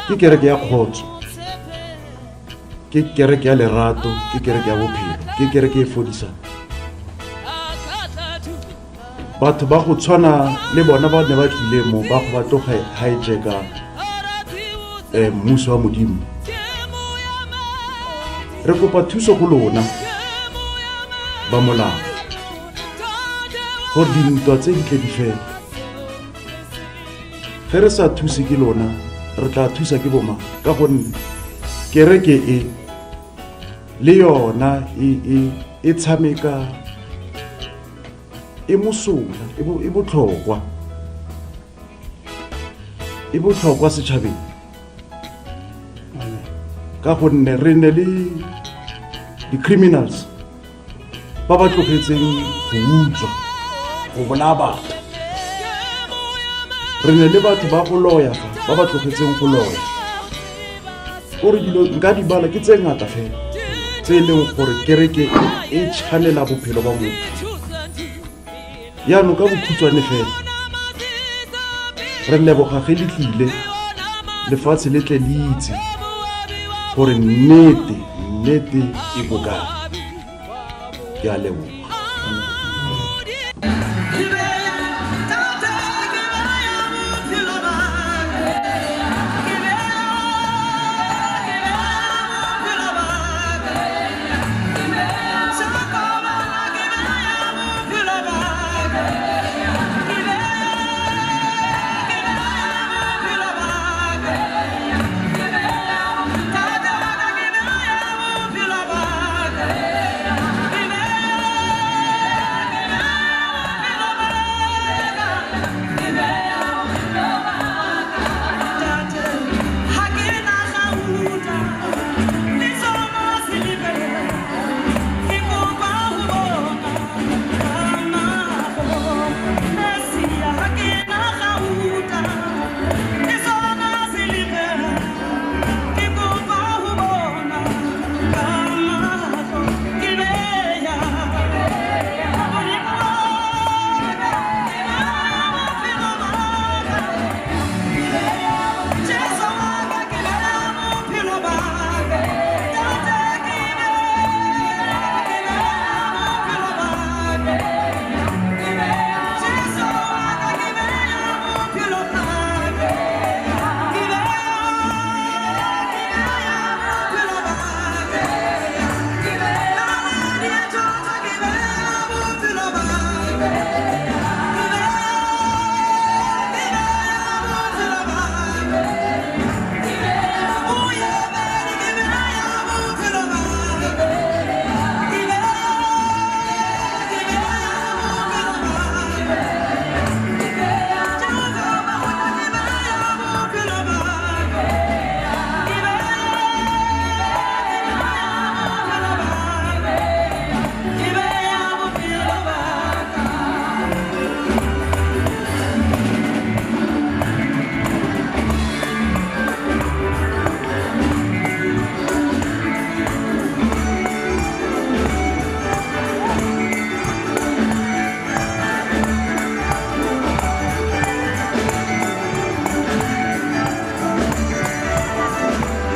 Ke kereke ya kgotso, ke kereke ya lerato, ke kereke ya bophelo, ke kereke e fodisang. Batho ba go tshwana le bona ba ne ba tlile mo ba go ba tlo hijacka eh, mmuso wa Modimo. Re kopa thuso go lona ba molao gore dintwa tse di tle di fele. Ge re sa thuse ke lona, re tla thusa ke bomang? Ka gonne kereke e le yona e, e, e tshameka e mosola e, e botlhokwa e botlhokwa setšhabeng ka gonne re ne le di-criminals ba ba tlogetseng go utswa go bolaya batho re ne le batho ba go loya fa ba ba tlogetseng go loya o re dilo nka di bala ke tse ngata fela tse e leng gore kereke e tšhanela bophelo ba motho Jaanong ka bokhutshwane fela, re leboga ge le tlile lefatshe le tle le itse gore nnete nnete e ko kae. Ke a leboga.